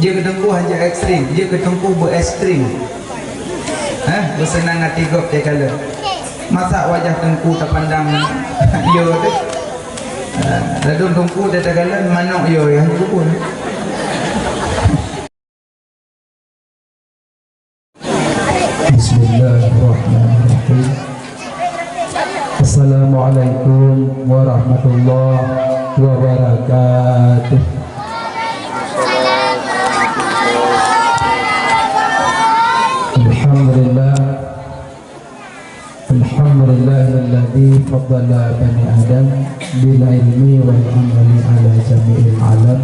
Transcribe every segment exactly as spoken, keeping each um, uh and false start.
Jeuet keu teungku hana ekstrem, jeuet keu teungku beu ekstrem. Hah? Beuseunang até gob teukalon. Masa wajah teungku tapandang yo teuh? Ha, ladôm teungku teukalon manok yo, ya, teungku. Bismillahirrahmanirrahim. Assalamualaikum warahmatullahi wabarakatuh. Alhamdulillah. Alhamdulillahilladzi faddala bani Adam bil ilmi wal amali ala jami'il alam.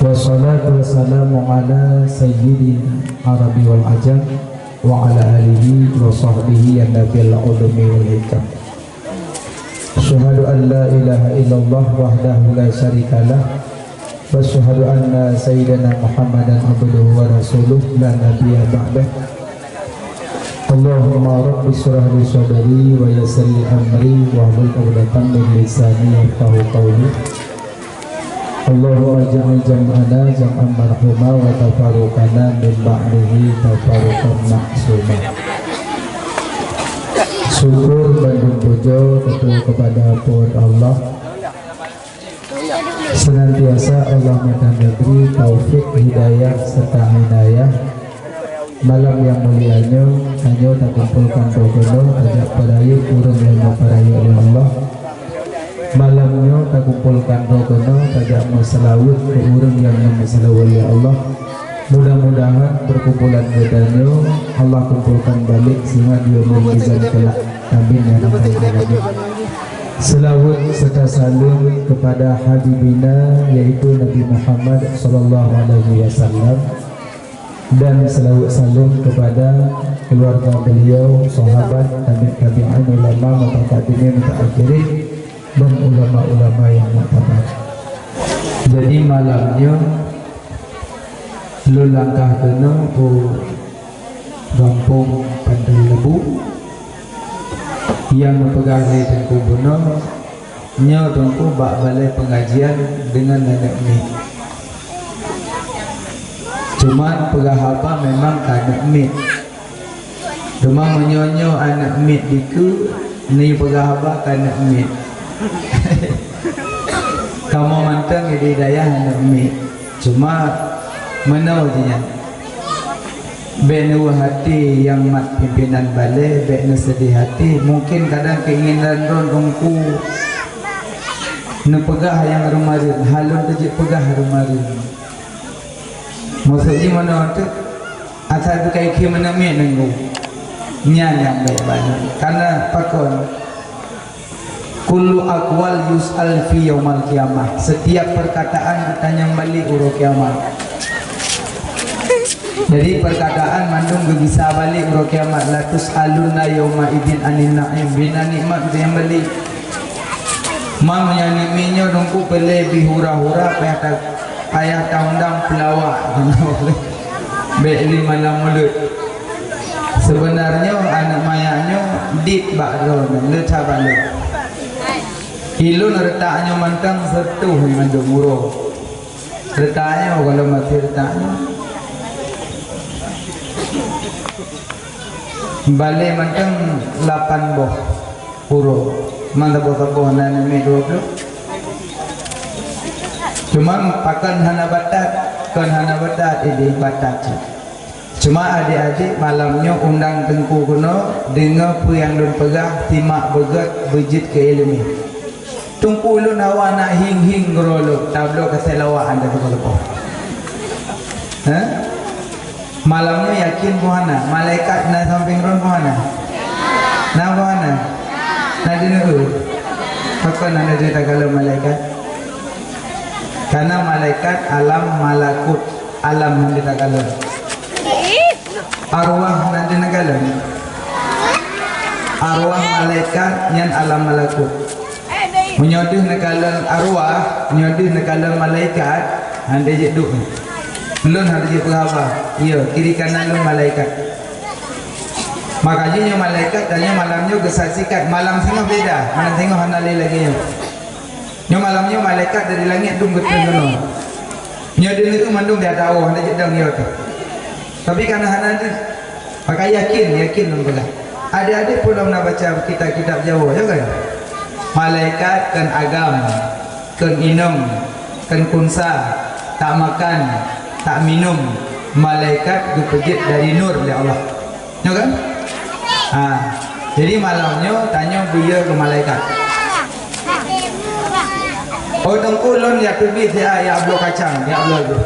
Wassalatu wassalamu ala sayyidil Arabi wal Ajam wa ala alihi wa sahbihi an nabil ulumi wal hikam. Asyhadu an la ilaha illallah wahdahu la syarikalah, wa asyhadu anna sayyidana Muhammadan abduhu wa rasuluh la nabiyya ba'dah. Allahumma rabbi syrah li sadri wa yassir li amri wahlul 'uqdatam min lisani yafqahu qawli. Allahumma ij'al jam'ana jam'an marhuma wa tafarruqana min ba'dihi tafarruqan ma'suma. Syukur bandum puja teutu keupada Po teu Allah. Seunantiasa Allah meudan neubri taufik, hidayah, serta inayah. Malam nyang mulia nyoe, tanyoe takumpolkan droe keunoe tajak peurayeuk ureueng nyang neupeurayeuk lé Allah. Malam nyoe takumpolkan droe keunoe tajak meuseulaweuet keu ureueng nyang neumeuseulaweuet lé Allah. Mudah-mudahan perkumpulan geutanyoe Allah kumpolkan balek singoh di umu mizan kelak. Amin ya rabbal alamin. Seulaweuet serta saleuem keupada habibina, yaitu Nabi Muhammad sallallahu alaihi wasallam. Dan seulaweuet saleuem keupada keuluwarga beliau, sahabat, tabi' tabi'in, ulama, mutaqaddimin, mutaakhirin, dan ulama-ulama nyang mu'tabar. Jadi, malam nyoe lôn langkah keunoe u gampông Pantai Lebu nyang geupeugah lé Teungku bunoe. Nyoe Teungku bak balai pengajian deungon aneuk miet. Cuma peugah haba memang keu aneuk miet. Cuma meunyoe nyoe aneuk miet dikeue, neupeugah haba keu aneuk miet. Kamoe mantong di dayah aneuk miet. Cuma meunoe jih nyan. Bék neuweuh até nyang mat pimpinan balé, bék neuseudeh até. Mungken kadang keinginan droen Teungku neupeugah nyang reumareueng, hana lôn teujeuet peugah reumareueng. Maksud jih meunoe teuk, asai beukai keu meunan miet Teungku. Nyan nyang bék bangai. Karena pakon? Kullu aqwal yus'al fi yaumal qiyamah. Setiap perkataan geutanyong balik uroe kiamat. Jadi, perkataan mandum geugisa balik uroe kiamat. La tus'alunna yauma idzin anin na'im. Bina nikmat geutanyong balik. Ma meunyoe nikmat nyoe Teungku peureulée bih hura-hura, payah ta-, payah taundang peulawak. Bék lé malam mulod. Seubeunarnyoe aneuk manyak nyoe dit bak droeneuh, le that bak lôn. Ilôn reutak nyoe mantong seutoh mandum uroe. Reutak nyoe, kalau maté reutak nyoe. Balé mantong lapan boh uroe. Man saboh-saboh na neumé dua ploh. Cuma pakon hana batat, kon hana batat, idéh batat cit. Cuma adék-adék malam nyoe undang Teungku keunoe, deungoe peue nyang lôn peugah, simak beugét, beujeuet keu iéleumé. Teungku lôn hawa na hieng-hieng keudroe lôn, tabloe keu seulaweuet anda teuka leupah. Hah? Malam nyoe yakin peue hana? Malaikat na sampéng droen peue hana? Na peue hana? Na deungoe? Pakon hana deungoe takalon malaikat? Karena malaikat alam malakut, alam hana takalon. Arwah hana deungoe takalon. Arwah malaikat nyan alam malakut. Meunyoe deuh neukalon arwah, nyoe deuh neukalon malaikat, hana jeuet duek. Lôn hana jeuet peugah haba. Iya, kiri kanan lôn malaikat. Maka jih nyoe malaikat, dan nyoe malam nyoe geusaksikan. Malam singoh beda, malam singoh hana lé lagée nyoe. Nyoe malam nyoe malaikat dari langét dum geutrön keunoe. Nyoe di neuk mandum di atas Allah, hana jeuet dong nyoe tu. Tapi kana hana deuh. Maka yakin, yakin lom peugah. Adik-adik pun lom na baca kitab-kitab Jawa, ya kan? Malaikat kon agam, kon inong, kon kunsa, tak makan, tak minum, malaikat geupeujeuet dari nur lé Allah. Nyoe kan? Ha. Jadi malam nyoe tanyoe beu yue keu malaikat. Oh teungku lôn jak teubiet siat jak bloe kacang, jak bloe.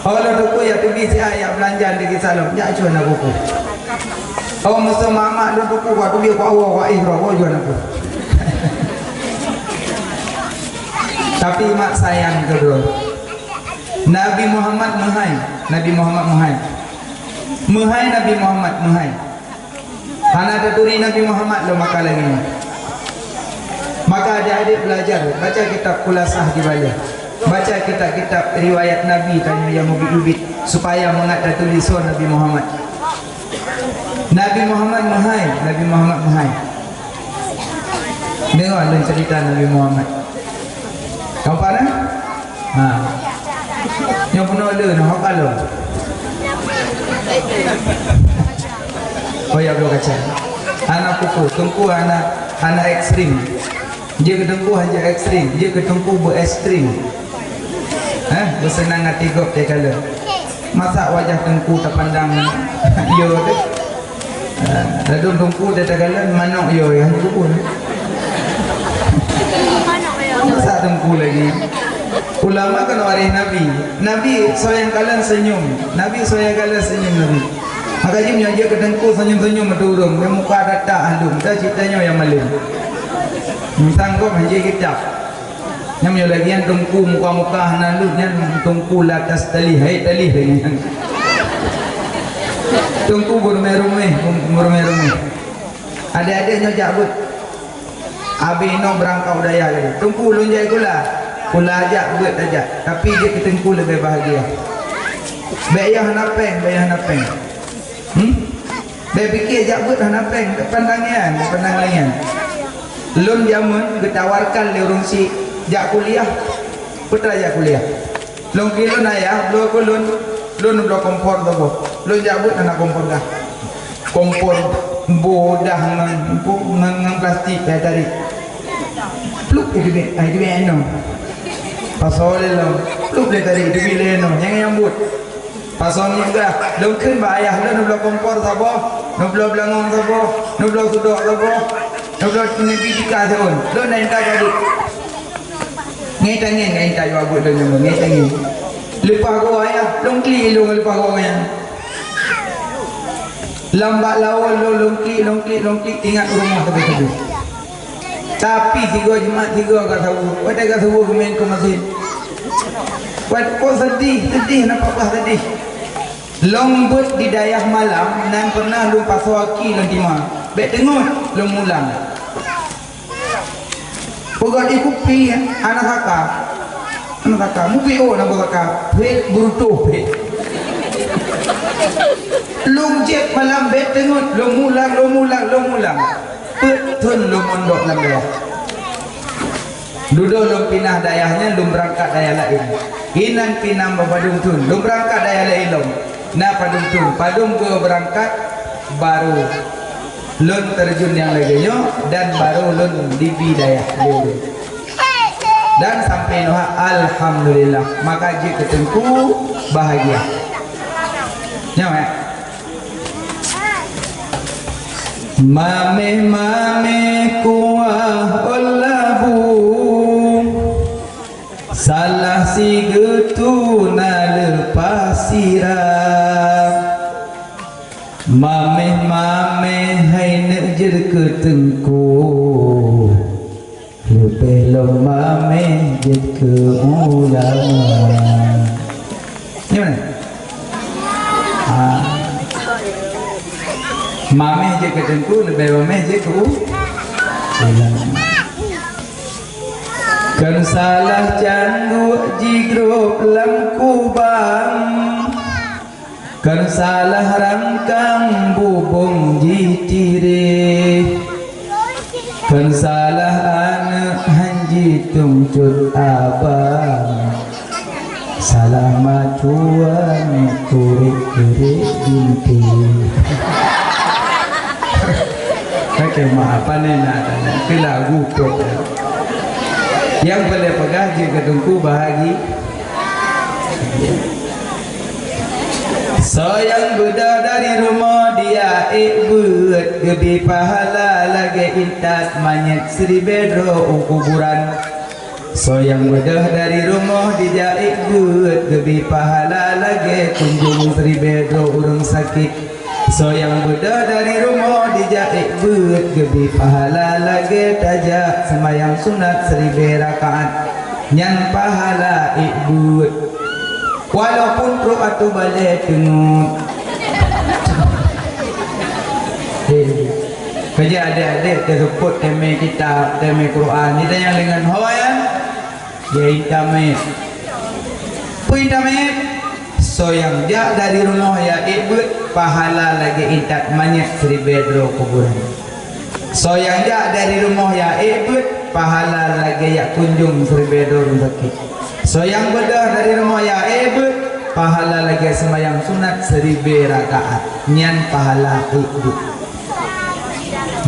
Oh lôn teungku jak teubiet siat jak beulanja di kisah lôn, jak cue na buku. Oh musoh mamak lôn teungku ka teubiet ku awak wak ih roh, oh jual aku. Tapi mak sayang keudroe. Nabi Muhammad meuhai, Nabi Muhammad meuhai. Meuhai Nabi Muhammad, meuhai. Hana taturi Nabi Muhammad lom maka lagée nyoe. Maka adik-adik belajar, baca kitab Khulasah di balée. Baca kitab-kitab riwayat Nabi tanyoe nyang mubiet-mubiet supaya mangat taturi soe Nabi Muhammad. Nabi Muhammad meuhai, Nabi Muhammad meuhai. Deungoe lôn cerita Nabi Muhammad. Nampak kan? Ha. Nyoe peunoh le nah, hok kalon. Oh ya, bloe kacang. Hana pukul, teungku hana, hana ekstrim. Jeuet keu teungku hana ekstrim, jeuet keu teungku beu ekstrim. Eh, beuseunang até gob teukalon. Masa wajah teungku tapandang yo teuh? Ah, ladôm teungku teukalon manok yo, ya, teungku. Masa teungku lagi? Ulama kan waréh Nabi. Nabi soe nyang kalon senyum. Nabi soe nyang kalon senyum Nabi. Maka jih meunyoe jeuet keu teungku senyum-senyum meuturong, nyang muka datak handum, dah cit tanyoe nyang malém. Mantong gob hanjeuet kitab. Nyan meunyoe lagée nyan teungku muka-muka hana lut nyan teungku latas talih, hai talih lagée nyan. Teungku beurumeh-rumeh, beurumeh-rumeh. Adik-adik nyoe jak beuet. Abéh nyoe beurangkat u dayah lagée. Teungku lôn jak sikula. Sikula jak beuet tajak. Tapi jeuet keu teungku leubeh bahagia. Bék yah hana péng, bék yah hana péng. Hmm? Bék pike jak beuet hana péng, bék pandang nyan, bék pandang nyan. Lôn jameun geutawarkan lé ureuëng syiek jak kuliah, peue teuma jak kuliah. Lôn keu lôn ayah, bloe keu lôn, lôn bloe kompor saboh. Lôn jak beuet hana kompor dah. Kompor boh dah ngon, ngon, ngon plastik, tarik. Plup, eh, teubiet, eh, teubiet inoe. Pasoe lé lom, plup lé tarik, teubiet lé inoe. Nyang nyang buet. Pasoe nyoe gah, lôn kheun bak ayah lôn, neubloe kompor saboh, neubloe beulangong saboh, neubloe sudok saboh, neubloe nibi tika siôn. Lôn na intat ka buet. Ngai tangieng, ngai intat jaweueb buet lôn nyoe, ngai tangieng. Leupah goe ayah, lôn klik lôn leupah goe nyan. Lam bak laôt lôn, lôn klik, lôn klik, lôn klik, ingat u rumoh sabe-sabe. Tapi sigoe jimat sigoe ka saweue. Watée ka saweue geumeng keu meusén. Wat kok seudeh, seudeh, nampak bah seudeh. Lôn beuet di dayah malam, nan pernah lôn pasoe aki lôn tima. Bék teungeut, lôn mulang. Peugah di kupi, hana saka. Hana saka. Mupi oh, na saka. Phet, beurutoh phet. Lôn jép malam bék teungeut, lôn mulang, lôn mulang, lôn mulang. Peuet thon lôn mondok lam dayah. Dudoe lôn pinah dayah nyan, lôn beurangkat dayah laén. Inan pinah bak padum thon, lôn beurangkat dayah laén lom. Na padum thon, padum goe beurangkat, barô lôn teurjun nyang lagée nyoe dan barô lôn dibi dayah lé ulôn. Dan sampoe nyoe, alhamdulillah, maka jeuet keu teungku bahagia. Nyoe, eh? Maméh-maméh kuah ôn labu, salah sigeue tu na leupah sira. Maméh-maméh hai neuk jeuet keu teungku. Leubeh lom maméh jeuet keu ulama. Nyoe meunan? Ah. Maméh jeuet keu teungku, leubeh maméh jeuet keu u-, ulama. Kon salah cangguek jigrob lam kubang. Kon salah rangkang bubông jitireh, kon salah aneuk han jituncut abang. Salamat tuan, kurik-kurik binti. Oke, maaf, pane na tanya. Keu lagu tu. Nyang paleng peugah jeuet keu Teungku Bahagi. Soe nyang beudôh dari rumoh dijak ék beuet, geubri pahala lagèe intat manyét siribèe droe u kuburan. Soe nyang beudôh dari rumoh dijak ék beuet, geubri pahala lagèe kunjong siribèe droe ureueng sakét. Soe nyang beudôh dari rumoh dijak ék beuet, geubri pahala lagèe tajak seumayang sunat siribèe rakaat. Nyan pahala ék beuet. Walaupun trok ateueh balèe teungeut. Eh, keujeuet adék-adék teuseupôt teurimong kitab, teurimong Quran. Kita nyang deungon ho nyan, ya intamét. Peue intamét? Soe nyang jak dari rumoh ya ék beuet, pahala lagèe intat manyét siribèe droe kuburan. Soe nyang jak dari rumoh ya ék beuet, pahala lagèe jak kunjong siribèe droe ureueng sakét. Soe nyang beudôh dari rumoh ya ék beuet, pahala lagèe seumayang sunat siribèe rakaat. Nyan pahala ék beuet.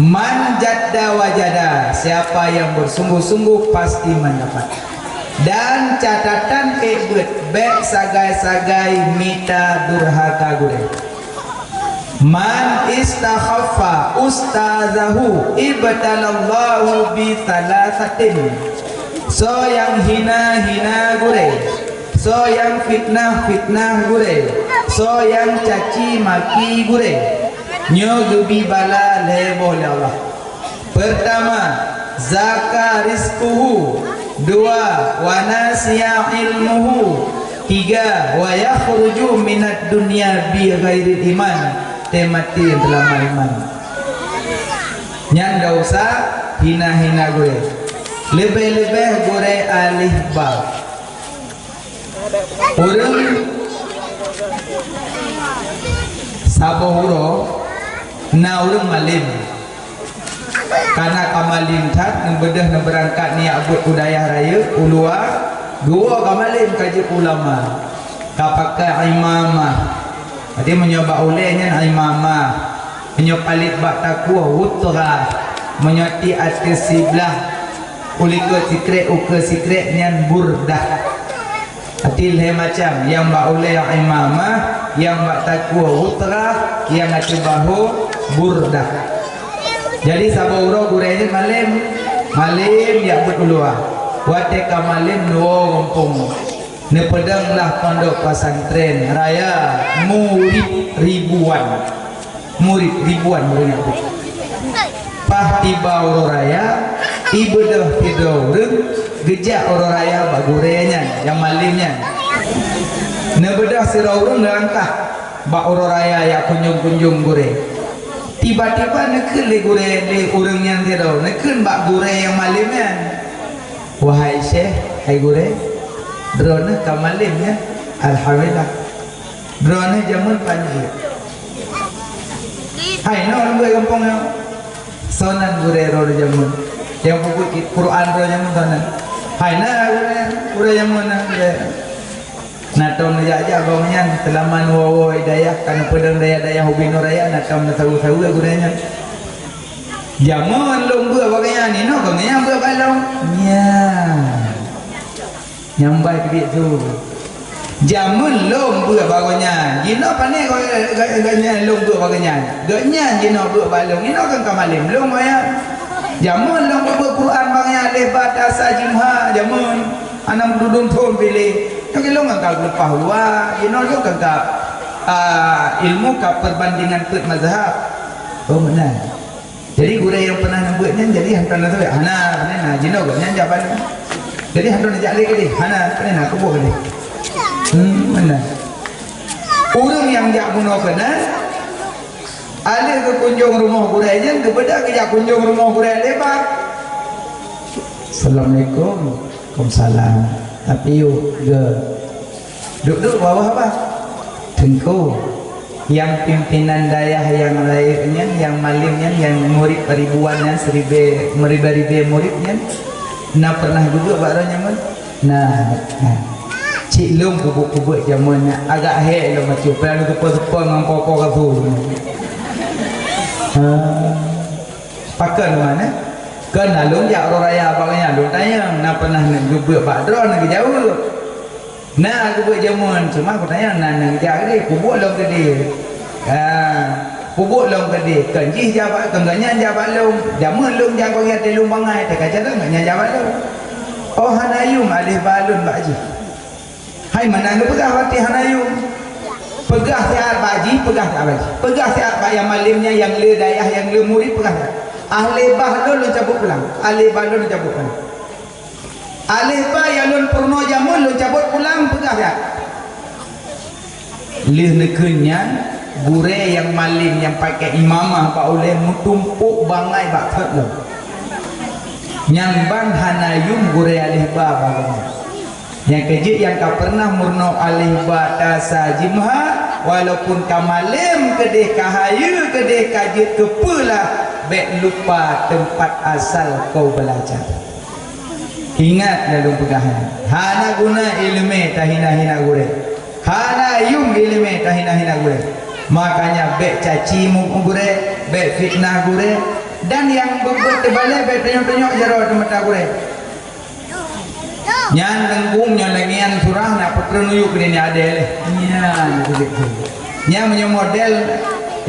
Man jadda wajada, siapa yang bersungguh-sungguh pasti mendapat. Dan catatan ék beuet, bèk sagai-sagai mita durhaka gurèe. Man istakhaffa ustazahu ibtalallahu bi thalathatin. Soe nyang hina-hina gurèe, soe nyang fitnah-fitnah gurèe, soe nyang caci maki gurèe, nyoe geubri bala lhèe boh lé Allah. Peurtama, zaka rizquhu. Dua, wa nasiya ilmuhu. Tiga, wa yakhruju minad dunya bi ghairi iman. Teumaté teulama iman. Nyan gak usah hina-hina gurèe. Leubeh-leubeh gurèe alih ba. Ureueng saboh uroe na ureueng malém. Kana ka malém that, neubeudôh neubeurangkat neujak beuet u dayah rayeuk, u luwa, geuwoe ka malém ka jeuet ulama. Ka pakai imamah. Jadi meunyoe bak ulèe nyan imamah. Meunyoe palét bak takue, wutrah. Meunyoe tiek ateueh siblah, u likot sikrek, ukeue sikrek nyan burdah. Até lhèe macam, nyang bak ulèe imamah, nyang bak takue wutrah, nyang ateueh bahô burdah. Jadi saboh uroe gurèe nyan malém, malém jak beuet u luwa. Watèe ka malém neuwoe gampông. Neupeudong lah pondok pesantren raya, murid ribuan. Murid ribuan ureueng nyang beuet. Paih tiba uroe raya, ibeudôh sidroe ureueng geujak uroe raya bak gurèe nyan, nyang malém nyan. Neubeudôh sidroe ureueng neulangkah bak uroe raya jak kunjong-kunjong gurèe. Tiba-tiba neukheun lé gurèe, lé ureueng nyan sidroe, neukheun bak gurèe nyang malém nyan. Wahai syekh, hai gurèe, droeneuh ka malém nyan. Alhamdulillah. Droeneuh jameun paih jeuet. Hai, na ureueng beuet gampông nyoe. Soe nan gurèe droeneuh jameun? Nyang peubuet Quran droeneuh jameun soe nan? Hai, na gurèe, gurèe jameun na gurèe. Na tom neujak-jak bak gobnyan, seulaman woe-woe dayah, ka neupeudong dayah-dayah ubé nyoe raya, na tom neusaweue-saweue gurèe nyan. Jameun lôn beuet bak gobnyan, inoe gobnyan beuet bak lôn. Nyan. Nyang bai keubiet su. Jameun lôn beuet bak gobnyan. Jinoe pane gobnyan lôn beuet bak gobnyan. Gobnyan jinoe beuet bak lôn. Inoe kan ka malém lôn ayah. Jameun lôn beuet Quran bak gobnyan lé bak asa jimha jameun. Hana meududum thon piléh. Nyoe lôn kan ka leupah luwa. Jinoe lôn kan ka, ah, ilmu ka perbandingan peuet mazhab. Oh, meunan. Jadi gurèe nyang pernah neubeuet nyan jadi hantom na teubiet. Hana, pane na jinoe gobnyan jak bak lôn. Jadi hantom neujak lé keudeh. Hana, pane na keuboh keudeh. Hmm, meunan. Ureueng nyang jak bunoe keunan, alèh geukunjong rumoh gurèe nyan, geubeudôh geujak kunjong rumoh gurèe lé bak. Assalamualaikum. Waalaikumsalam. Tapi yuk ge Duek-duek bak bawah bah. Teungku, nyang pimpinan dayah nyang rayeuk nyan, nyang malém nyan, nyang murit ribuan nyan, siribèe, meuribèe-ribèe murit nyan, na pernah geubeuet bak droeneuh jameun? Nah, nah. Cit lôn peubuet-peubuet jameun nyan agak hék lôn bacut, padahai lôn seupôt-seupôt ngon po-po rasul. Ha. Pakon teuma, eh? Kon na lôn jak uroe raya bak gobnyan, lôn tanyong, na pernah neugeubeuet bak droeneuh geujaweueb. Na geubeuet jameun, cuma kutanyong na neugeujak keudeh, peubuet lom keudeh. Ha, peubuet lom keudeh, kon jih jak bak, kon gobnyan jak bak lôn. Jameun lôn jak bak gobnyan, lôn bangai, teuka jalan gobnyan jak bak lôn. Oh, hana yum aléh ba lôn bak jih. Hai meunan geupeugah watèe hana yum. Peugah siat bak jih, peugah siat bak jih. Peugah siat bak nyang malém nyan, nyang le dayah, nyang le murit, peugah siat. Aléh bah lôn, lôn cabot pulang. Aléh bah lôn, lôn cabot pulang. Aléh bah nyang lôn peurunoe jameun, lôn cabot pulang, peugah siat. Lheueh neukheun nyan, gurèe nyang malém nyang pakai imamah bak ulèe meutumpôk bangai bak thôt lom. Nyan ban hana yum gurèe aléh ba bak gobnyan. Nyang keu jeuet nyang ka peureunah meurunoe aléh ba tasa jimeuha, walaupun ka malém keudeh, ka hayeue keudeh, ka jeuet keu peue lah, bèk lupa teumpat asal kau beulajar. Ingat lôn peugah nyan, hana guna iéleumé tahina-hina gurèe. Hana yum iéleumé tahina-hina gurèe. Makanya bèk caci mu-, gurèe, bèk fitnah gurèe, dan nyang beuet teubalèe bèk tunyok-tunyok jaroe di mata gurèe. Nyan teungku nyoe lagèe nyan surah na peutrön u yup keu nyan adèe lé. Nyan keubiet tu. Nyan meunyoe model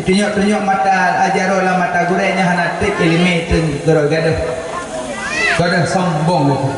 tunyok-tunyok mata, jaroe lam mata gurèe nyan hana trép iéleumé teungku, gadôh. Gadôh sombong lé tu.